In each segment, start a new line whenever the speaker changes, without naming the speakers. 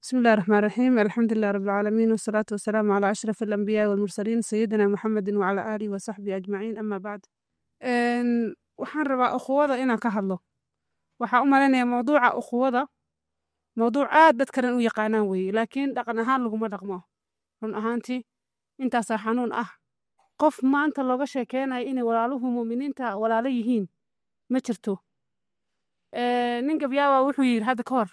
بسم الله الرحمن الرحيم، الحمد لله رب العالمين، والصلاة والسلام على أشرف الأنبياء والمرسلين، سيدنا محمد وعلى آله وصحبه أجمعين، أما بعد. Waxaan rabaa ukhuwada inaan ka hadlo. Waxaa u malaynayaa mawduuca ukhuwada mawduuc aad dadka dhan u yaqaanaan weeye, laakiin dhaqan ahaan laguma dhaqmo. Run ahaantii intaasaa xanuun ah. Qof maanta looga sheekeynayo inay walaaluhu muuminiinta walaalo yihiin ma jirto. Nin gabyaawa wuxuu yidhi hadda ka hor: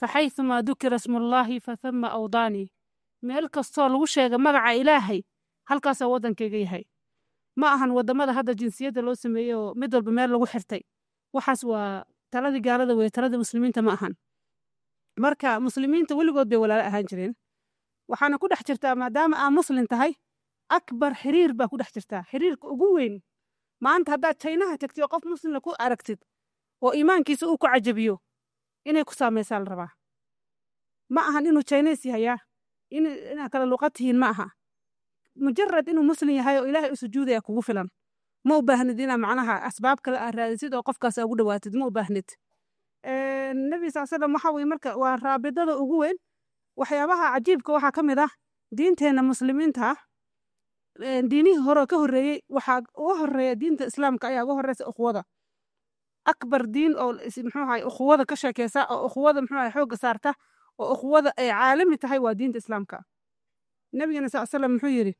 "Faxaythumaa dukira smullaahi fathama awdaani." Meel kastoo lagu sheega magaca Ilaahay, halkaasaa waddankayga yahay. Ma ahan waddamada hadda jinsiyadda loo sameeyey oo mid walba meel lagu xirtay. Waxaas waa taladii gaalada weye, taladii muslimiinta ma ahan. Marka muslimiinta weligood bay walaalo ahaan jireen, waxaana ku dhex jirtaa, maadaama aa muslim tahay, akbar xiriir baa ku dhex jirtaa, xiriirka ugu weyn. Maanta haddaad Jaynaha tagtid oo qof muslimna ku aragtid oo iimaankiisa uu ku cajabiyo, inay ku saameysaa la rabaa. Ma ahan inuu Chinese yahayaa, inaad kala luqad tihiin ma aha. Mujarad inuu muslim yahay oo Ilaahay u sujuudaya kugu filan. Ma u baahnid inaa macnaha asbaab kale aad raadisid oo qofkaas aa ugu dhawaatid, ma u baahnid. Nabi sal slam waxa weye, marka waa raabidada ugu weyn. Waxyaabaha cajiibka waxaa ka mid ah diinteenna muslimiinta ah, diinihii hore ka horreeyey waxaa uga horreeya diinta Islaamka ayaa uga horreysa ukhuwada. Akbar diin oo muxuu ahay ukhuwada ka sheekeysa oo ukhuwada muxuu ahay xoogga saarta oo ukhuwada ay caalami tahay waa diinta Islaamka. Nabigana sal slam muxuu yidhi: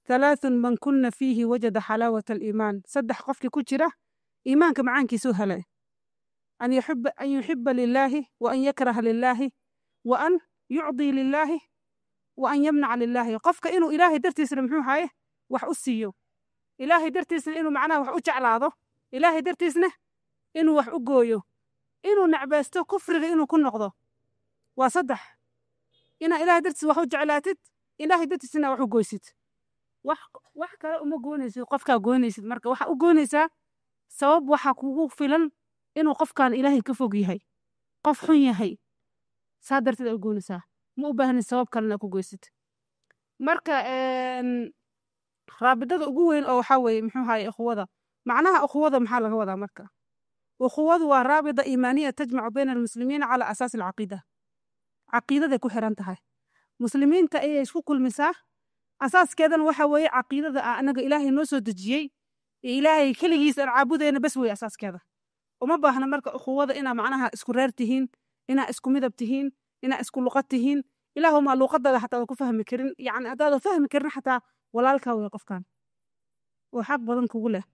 "ثلاث من كن فيه وجد حلاوة الإيمان." Saddex qofkii ku jira iimaanka macaankiisuu helay: أن يحب لله، وأن يكره لله، وأن يعطي لله، وأن يمنع لله. Qofka inuu Ilaahay dartiisna muxuu ahaye wax u siiyo, Ilaahay dartiisna inuu macnaha wax u jeclaado, Ilaahay dartiisna inuu wax u gooyo, inuu necbaysto kufriga inuu ku noqdo. Waa saddex: inaa Ilaahay dartiis wax u jeclaatid, Ilaahay dartiisna wax u goysid. Wax kale uma goynaysid qofkaa goynaysid. Marka waxa u goynaysaa sabab waxa kugu filan inuu qofkan Ilaahay ka fog yahay, qof xun yahay, saa darteed aa u goynaysaa. Ma u baahnin sabab kalena ku goysid. Marka raabidada ugu weyn oo waxaa weeye muxuu ahaye ukhuwada. Macnaha ukhuwada maxaa laga wadaa? Marka ukhuwadu waa رابطة إيمانية تجمع بين المسلمين على أساس العقيدة. Caqiidaday ku xiran tahay. Muslimiinta ayay isku kulmisaa, asaaskeedana waxa weeye caqiidada ah anaga Ilaahay noo soo dejiyey iyo Ilaahay keligiis aan caabudayna bas weeye asaaskeeda. Uma baahna marka ukhuwada inaa macnaha isku reer tihiin, inaa isku midab tihiin, inaa isku luqad tihiin. Ilaahumaa luqadada xataa ku fahmi karin, yacni haddaada fahmi karin xataa, walaalkaa wey qofkan oo xaq badan kugu leh.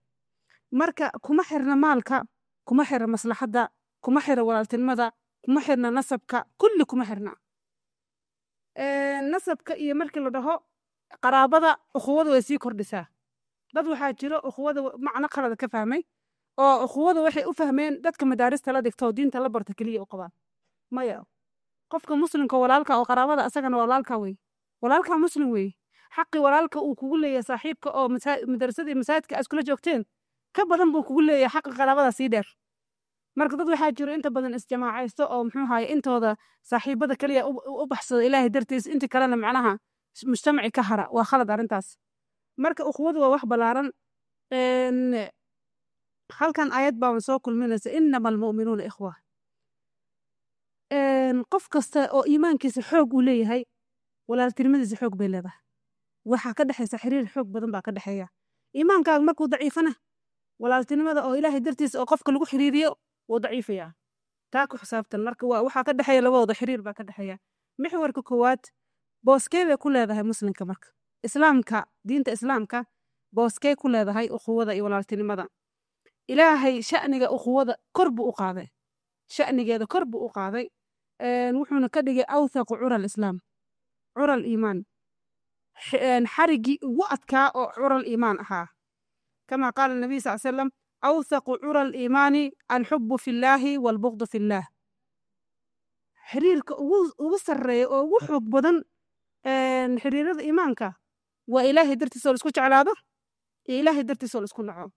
Marka kuma xirna maalka, kuma xirna maslaxadda, kuma xirna walaaltinimada, kuma xirna nasabka, kulli kuma xirna. Nasabka iyo markii la dhaho qaraabada, ukhuwada way sii kordhisaa. Dad waxaa jiro ukhuwada macno qalada ka fahmay, oo ukhuwada waxay u fahmeen dadka madaarista la dhigto oo diinta la barta keliya u qabaan. Maya, qofka muslimka walaalka oo qaraabada asagana walaalka wey, walaalka muslim wey. Xaqi walaalka uu kugu leeyahay saaxiibka oo madarasada iyo masaajidka aad iskula joogteen ka badan buu kugu leeyahay xaqa qaraabada sii dheer. Marka dad waxaa jiro inta badan isjamaacaysto oo muxuu ahaye intooda saaxiibada keliya u baxsada Ilaahay dartiis, inta kalena macnaha mujtamaci ka hara. Waa khalad arrintaas. Marka ukhuwadu waa wax ballaaran. Halkan aayad baa soo kulminaysa: إنما المؤمنون إخوة. Qof kasta oo iimaankiisa xoog uu leeyahay, walaaltinimadiisa xoog bay leedahay. Waxaa ka dhexaysa xiriir xoog badan baa ka dhexeeya. Iimaankaaga markuu daciifana, walaaltinimada oo Ilaahay dartiisa oo qofka lagu xiriiriyo wuu daciifayaa. Taa ku xisaabtan. Marka waxaa ka dhexeeya labadooda xiriir baa ka dhexeeya. Mixwarka koowaad, booskee bay ku leedahay muslimka? Marka Islaamka, diinta Islaamka booskee ku leedahay ukhuwada iyo walaaltinimada? Ilaahay sha'niga ukhuwada kor buu u qaaday, sha'nigeeda kor buu u qaaday. Wuxuuna ka dhigay أوثق عرى الإسلام، عرى الإيمان, xarigii ugu adkaa oo عرى الإيمان ahaa. كما قال النبي صلى الله عليه وسلم: أوثق عرى الإيمان الحب في الله والبغض في الله. Xiriirka ugu sarreeya oo ugu xoog badan xiriirada iimaanka waa Ilaahay dartiisa oo la isku jeclaado iyo Ilaahay dartiisa oo la isku naco.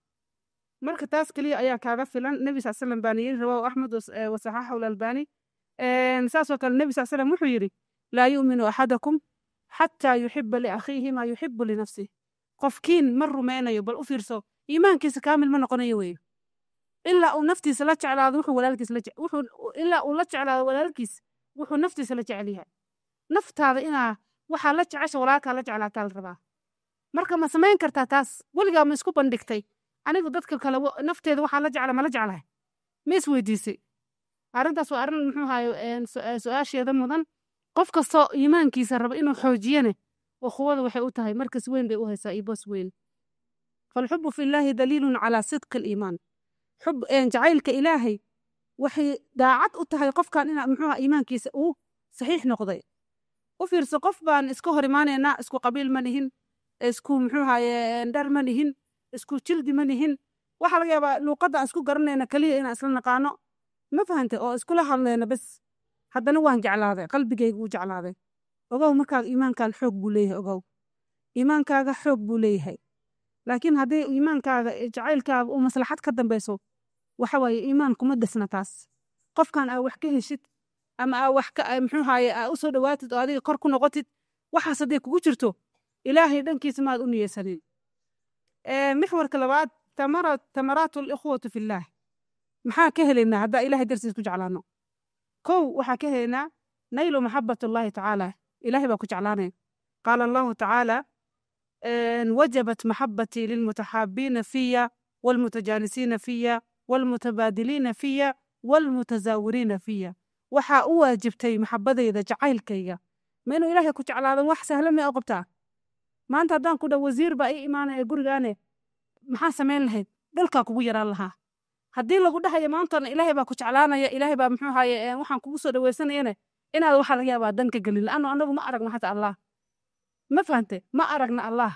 Marka taas keliya ayaa kaaga filan. Nebi sal slam baana yiri، رواه أحمد وصححه الألباني. Saasoo kale Nebi sal slam wuxuu yidhi: "لا يؤمن أحدكم حتى يحب لأخيه ما يحب لنفسه." Qofkiin ma rumeynayo, bal u fiirso, iimaankiisa kaamil ma noqonayo weeye ilaa uu naftiisa la jeclaado wuxuu walaalkiis la wuxuu ilaa uu la jeclaado walaalkiis. Wuxuu naftiisa la jecel yahay. Naftaada inaa waxaa la jecesha walaalkaa la jeclaataa la rabaa. Marka ma samayn kartaa taas? Weligaa ma isku bandhigtay, anigu dadka kale nafteeda waxaa la jecla ma la jeclahay? Ma isweydiisay arrintaas? Waa arrin, muxuu ahaye, su-aasheeda mudan. Qof kastoo iimaankiisa raba inuu xoojiyane, ukhuwada waxay u tahay markas weyn bay u haysaa iyo boos weyn. فالحب في الله دليل على صدق الإيمان. Xub jacaylka Ilaahay waxay daacad u tahay qofkan ina, muxuu, iimaankiisa uu saxiix noqday. U fiirso, qof baan iska hor imaanaynaa, isku qabiil ma nihin, isku, muxuu ahaye, dhar ma nihin, isku jildi ma nihin. Waxaa laga yaabaa luuqadda aan isku garanayna keliya inaan isla naqaano, ma fahantay, oo iskula hadlayna bes. Haddana waan jeclaaday, qalbigaygu wuu jeclaaday. Ogow, markaaga iimaankaan xoog buu leeyahay. Ogow, iimaankaaga xoog buu leeyahay. Laakiin haddii iimaankaaga, jacaylkaaga uu maslaxad ka dambeyso, waxa waaye iimaan kuma dhisna taas. Qofkan aa wax ka heshid ama aa wax ka, muxuu ahaye, aa usoo dhawaatid oo adiga kor ku noqotid, waxaas hadday kugu jirto, Ilaahay dhankiisa maad u niyeysanin. Mixwarka labaad, ثمرات الأخوة في الله. Maxaa ka helaynaa haddaa Ilahay dartiis ku jeclaano? Kow, waxaa ka helaynaa نيل محبة الله تعالى. Ilahay baa ku jeclaanaya. قال الله تعالى: وجبت محبتي للمتحابين في والمتجالسين في والمتبادلين في والمتزاورين في. Waxaa u waajibtay maxabadayda, jacaylkayga. Ma inuu Ilaahay ku jeclaado wax sahlan may u qabtaa? Maanta haddaan ku dhaho wasiir baa ii imaanaya gurigaane, maxaa samayn lahayd? Dhalkaa kugu yaraan lahaa. Haddii lagu dhahayo maantana Ilaahay baa ku jeclaanaya, Ilaahay baa, muxuu ahaye, waxaan kugu soo dhawaysanayane, inaad waxaa laga yaabaa dan ka gelin laanno annagu ma aragno xataa Allah. Ma fahante? Ma aragna Allah.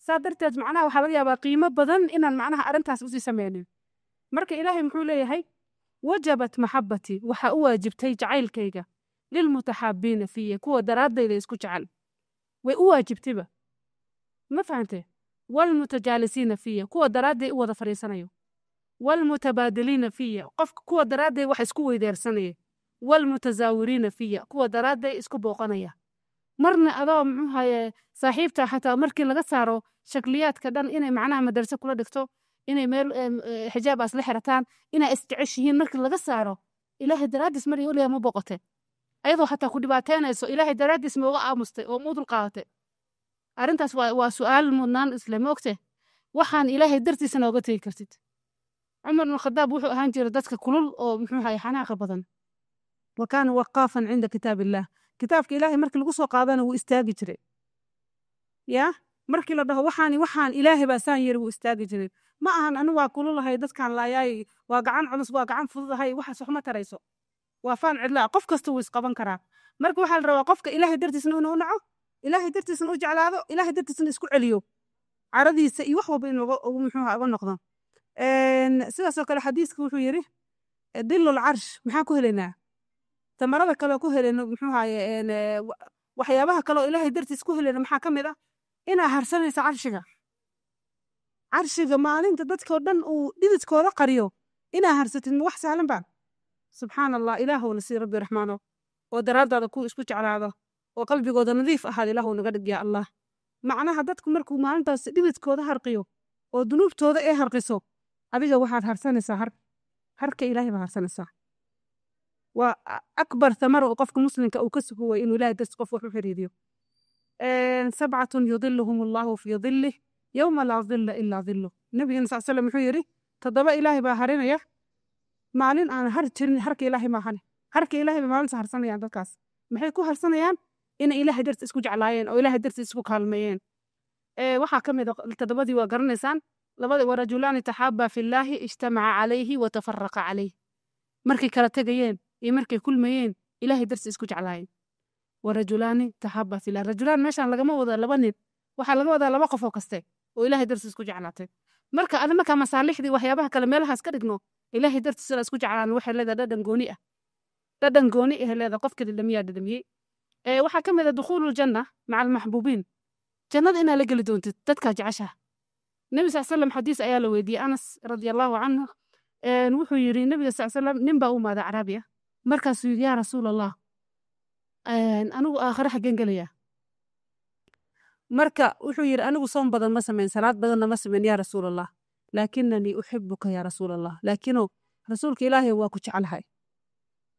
Saa darteed macnaha waxaa laga yaabaa qiimo badan inaan macnaha arrintaas usii sameynin. Marka Ilaahay muxuu leeyahay? وجبت محبتي, waxaa u waajibtay jacaylkayga, للمتحابين في, kuwa daraadayda isku jecel way u waajibtayba. Ma fahante? والمتجالسين في, kuwa daraadday u wada fadhiisanayo, والمتبادلين في, qofka kuwa daraadday wax isku weydeersanaya, والمتزاورين في, kuwa daraadday isku booqanaya. Marna adoo, muxuu haye, saaxiibta xataa markii laga saaro shakliyaadka dhan, inay macnaha madarso kula dhigto, inay meel xijaab aas la xirataan, inay isjeceshihiin markii laga saaro, Ilaahay daraaddiis mar weligaa ma boqote? Ayadoo xataa ku dhibaateynayso, Ilaahay daraaddiis ma uga aamustay oo ma u dulqaadatay? Arrintaas waa su-aal mudnaan isle. Ma ogte waxaan Ilaahay dartiisa nooga tegi kartid? Cumar bin Khadaab wuxuu ahaan jiray dadka kulul oo, muxuu ahay, xanaaqa badan. وكان وقافا عند كتاب الله. Kitaabka Ilaahay markii lagu soo qaadana wuu istaagi jiray. Ya markii la dhaho waxaan Ilaahay baa saan yiri, wuu istaagi jiray. Ma ahan anu waa kululahay, dadkaan laayaay, waa gacan culus, waa gacan fududahay. Waxaas wax ma tarayso, waa faan cidlaa. Qof kasta wuu isqaban karaa. Marka waxaa la rabaa qofka Ilaahay dartiisna inuu u naco, Ilaahay dartiisna u jeclaado, Ilaahay dartiisna isku celiyo caradiisa iyo wax walba inuu muxuu uga noqdo. Sidaasoo kale xadiiska wuxuu yiri ظل العرش. Maxaa ku helaynaa tamarada kaleo ku helayno, muxuu ahaye, waxyaabaha kale oo Ilaahay dartiis ku helayno? Maxaa ka mid ah? Inaa harsanaysa carshiga. Carshiga maalinta dadkoo dhan uu dhididkooda qariyo inaa harsatid, ma wax sahlan ba? Subxaan Allah. Ilaahow nasii, Rabbi Raxmaano, oo daraaddaada ku isku jeclaado oo qalbigooda nadiif ahaad Ilaahow naga dhig, yaa Allah. Macnaha dadku markuu maalintaas dhididkooda harqiyo oo dunuubtooda ay harqiso, adiga waxaad harsanaysaa har harka Ilaahay baa harsanaysaa. Waa أكبر ثمرة oo qofka muslimka uu ka sugo way inuu Ilaahay dartiis qof wax u xiriiriyo. سبعة يظلهم الله في ظله يوم لا ظل إلا ظله. Nabigana sal slam wuxuu yidhi: toddoba Ilaahay baa harinaya maalin aan har jirin harka Ilaahay maahane. Harka Ilaahay bay maalinta harsanayaan. Dadkaas maxay ku harsanayaan? Inay Ilaahay dartiis isku jeclaayeen oo Ilaahay dartiis isku kaalmeeyeen. Waxaa ka mid a toddobadii, waa garanaysaan, labada: ورجلان تحابا في الله اجتمعا عليه وتفرقا عليه. Markay kala tegayeen iyo markay kulmayeen, Ilaahay dartiis isku jeclaayeen. ورجلان تحابا في الله. رجلان meeshaan lagama wada laba nin, waxaa laga wadaa laba qof oo kaste oo Ilaahay dartiis isku jeclaatay. Marka ada markaa masaalixdii, waxyaabaha kale meelahaas ka dhigno, Ilaahay dartiis la isku jeclaan waxay leedahay dhadhan gooni ah. Dhadhan gooni ah leedahay. Qofka dhadhamiyaa dhadhamiyey. Waxaa ka mid ah دخول الجنة مع المحبوبين. Jannada inaa la geli doontid dadkaa jeceshaha. Nebi sal slam xadiis ayaa la weydiiyey Anas رضي الله عنه. Wuxuu yiri nabiga sal slam, nin baa u imaaday Caraabiya. Markaasuu yidhi: "Yaa Rasuul Allah, anigu aakhare xaggeen gelayaa?" Marka wuxuu yidhi: "Anigu soom badan ma samayn, salaad badanna ma samayn, yaa Rasuul Allah, لكنني أحبك يا رسول الله." Laakiinoo rasuulka Ilaahay waa ku jeclahay.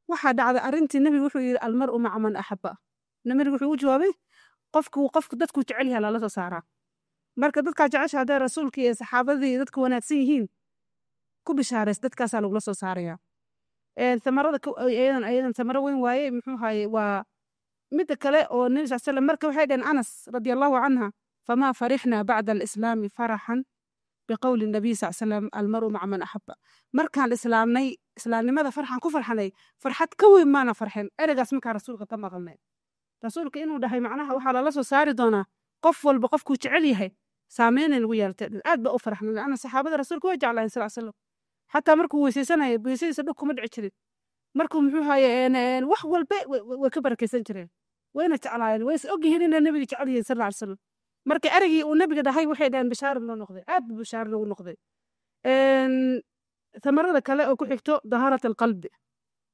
Waxaa dhacday arrintii. Nebigu wuxuu yidhi: "Almaru maca man axaba." Nebigu wuxuu u jawaabay, qofku qofku dadkuu jecel yahay lala soo saaraa. Marka dadkaa jecesha, hadday rasuulkii iyo saxaabadii iyo dadka wanaagsan yihiin, ku bishaarays, dadkaasaa lagula soo saaraya. Samarada iyadan samaro weyn waaye. Muxuu haye, waa midda kale oo Nebi sal slam. Marka waxay dhaheen Anas radi Allahu canha: "Famaa farixnaa bacda alislaami faraxan biqowli nabiy sal slam, almaru maca man axaba." Markaan islaamnay, islaamnimada farxan ku farxanay, farxad ka weyn maana farxin ereygaas markaan rasuulka ka maqalnay, rasuulka inuu dhahay macnaha waxaa lala soo saari doonaa qof walba qofkuu jecel yahay. Saameynay nagu yeelatay, aad ba u farxnay, laanna saxaabada rasuulka way jeclaayeen sal slam. Xataa markuu weysaysanaya, weysadiisa dhug kuma dhici jirin. Markuu muxuu haye, wax walba way ka barakaysan jireen, wayna jeclaayeen, way is ogyihiin inay nebiga jecel yihiin sal ly slam. Marka ereygii uu nebiga dhahay, waxay dhaheen, bishaaro noo noqday, aad buu bishaaro noogu noqday. Thamarada kale oo ku xigto, dahaarat alqalbi,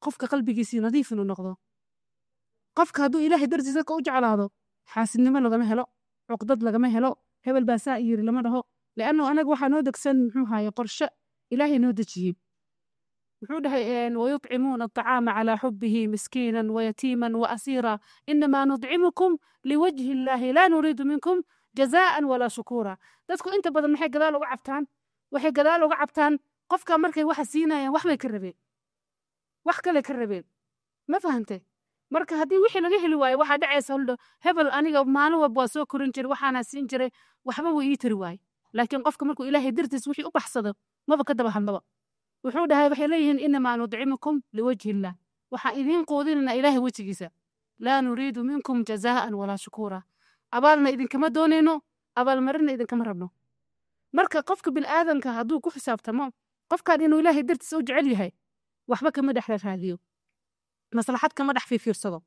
qofka qalbigiisii nadiif inuu noqdo. Qofka hadduu Ilaahay dartiisa dadka u jeclaado, xaasidnimo lagama helo, cuqdad lagama helo, hebel baa saa yiri lama dhaho, liannu anaga waxaa noo degsan, muxuu haye, qorshe Ilaahay noo dejiyey. Muxuu dhahay? "Wayuطcimuuna aطacaama calaa xubihi miskiinan wayatiiman waasiira, inamaa nudcimukum liwajhi illaahi, laa nuriidu minkum jazaan walaa shukuura." Dadku inta badan maxay gadaal uga cabtaan? Waxay gadaal uga cabtaan qofka markay waxa siinayaan wax bay ka rabeen, wax kale ka rabeen. Ma fahantay? Marka haddii wixii laga heli waayo, waxaa dhacaysa holdho hebel aniga maalin walba waa soo korin jiray, waxaana siin jiray, waxba wuu ii tari waaye. Laakiin qofka markuu Ilaahay dartiis wixii u baxsado, maba ka daba hadlaba. Wuxuu dhahay, waxay leeyihiin: "Inamaa nudcimukum liwajhi illah," waxaan idiin quudinaynaa Ilaahay wejigiisa, "laa nuriidu minkum jazaa'an walaa shukuura," abaalna idinkama doonayno, abaalmarina idinkama rabno. Marka qofka bilaadanka hadduu ku xisaabtamo qofkan inuu Ilaahay dartiis u jecel yahay, waxba kama dhex raadiyo, maslaxad kama dhex fiifiirsado.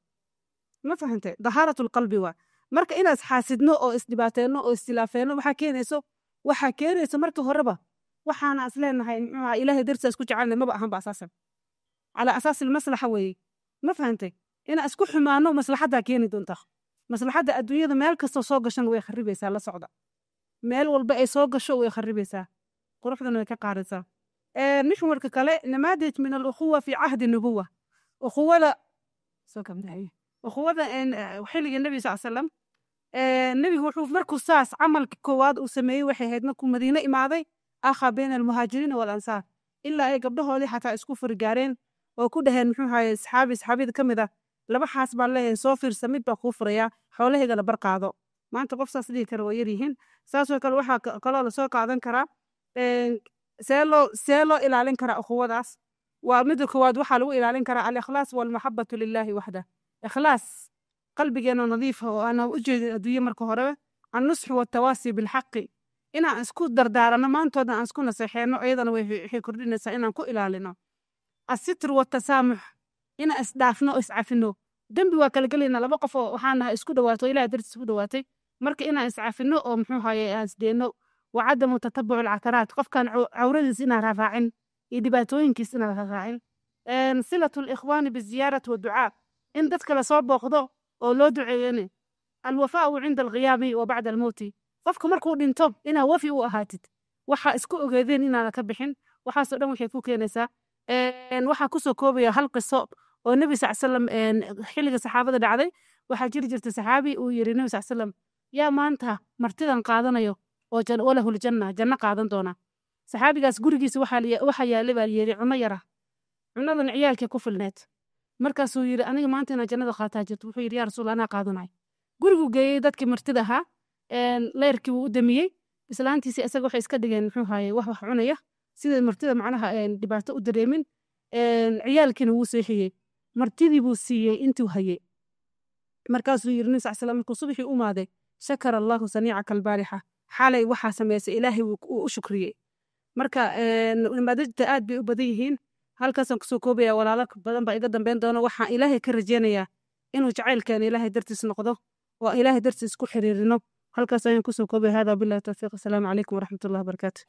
Ma fahantay? Dahaaratu lqalbi waa. Marka inaas xaasidno oo isdhibaateeno oo istilaafeeno, waxaa keenayso marka horeba waxaana is leenahay, muxuu ahaa, Ilaahay dartiisa isku jecelnay maba ahan ba asaasan, calaa asaasi almaslaxa weeye. Ma fahantay? Inaan isku xumaano maslaxaddaa keeni doonta. Maslaxadda adduunyada meel kastoo soo gashan way kharibaysaa. La socda, meel walba ay soo gasho way kharibaysaa, quruxdana way ka qaadaysaa. Mixwarka kale, namaadij min alukhuwa fi cahdi nubuwa, ukhuwada soo kamdahay, ukhuwada xilligii Nebi sal salam. Nebigu wuxuu markuu saas camalka koowaad uu sameeyey waxay ahayd markuu Madiine imaaday, akhaa bayna almuhaajiriina waalansaar, ilaa ay gabdhahoodii xataa isku furgaareen oo ku dhaheen, muxuu ahaye, saxaabi saxaabiyada ka mid ah: "Laba xaas baan leeyahay, soo fiirsa, mid baa kuu furayaa, xoolahaygana bar qaado." Maanta qof saas dhihi kara waa yaryihiin. Saasoo kale waxaa kaloo lasoo qaadan karaa, see loo ilaalin karaa ukhuwadaas? Waa midda koowaad, waxaa lagu ilaalin karaa alikhlaas walmaxabatu lilaahi waxda. Ikhlaas, qalbigeena nadiifa oo aanan u jeedin adduunye marka horeba. Annusxu watawaasi bilxaqi, inaan isku dardaarano, maantooda aan isku naseexeeno, iyadana waxay kordhinaysaa inaan ku ilaalino. Asitr watasaamux, inaan isdhaafno oo iscafino. Dembi waa kala gelaynaa, laba qof oo waxaan nahay isku dhawaato, Ilahay dartiis isku dhawaatay. Marka inaan iscafino oo, muxuu haye, aan isdeenno. Wacadamu tatabuc alcataraat, qofkan cawradiis inaan raaraacin iyo dhibaatooyinkiis inaan raaraacin. Silatu likhwaani biziyaarati waducaa, in dadka lasoo booqdo oo loo duceeyane. Alwafaau cinda alqiyaami wa bacda almowti, qofka markuu dhinto inaa wafi u ahaatid, waxa isku ogeedeen inaana ka bixin. Waxaasoo dhan waxay ku keenaysaa. Waxaa kusoo koobaya hal qiso oo Nebi sal salam xilliga saxaabada dhacday. Waxaa jiri jirta saxaabi uu yiri Nebi sal salam: "Yaa maanta martidan qaadanayo oo walahu ljanna, janno qaadan doona?" Saxaabigaas gurigiisa waxaa yaallay, baa yiri, cunno yara, cunadan ciyaalkii ku filneed. Markaasuu yiri: "Aniga maanta inaan jannada qaataa jirto." Wuxuu yiri: "Yaa rasuul, anaa qaadanay." Guriguu geeyey dadkii martida ahaa, leyrkii wuu u damiyey. Islaantiisii isaga waxay iska dhigeen, muxuu haye, wax cunaya, sida martida macnaha dhibaato u dareemin. Ciyaalkiina wuu seexiyey, martidii buu siiyey intuu hayey. Markaasuu yiri Nabi sal slam markuu subaxii u imaaday: "Shakara Allahu saniicaka albaarixa," xalay waxaa samaysay Ilaahay wuu u shukriyey. Marka namaadijta aad bay u badan yihiin, halkaasaan kusoo koobaya. Walaalo badan baa iga dambeyn doona. Waxaan Ilaahay ka rajeynayaa inuu jacaylkeena Ilaahay dartiis noqdo oo Ilaahay dartiis ku xiriirino. Halkaas ayaan kusoo koobaya. Hada billahi tawfiiq. Asalaamu calaykum waraxmat ullahi wabarakaatu.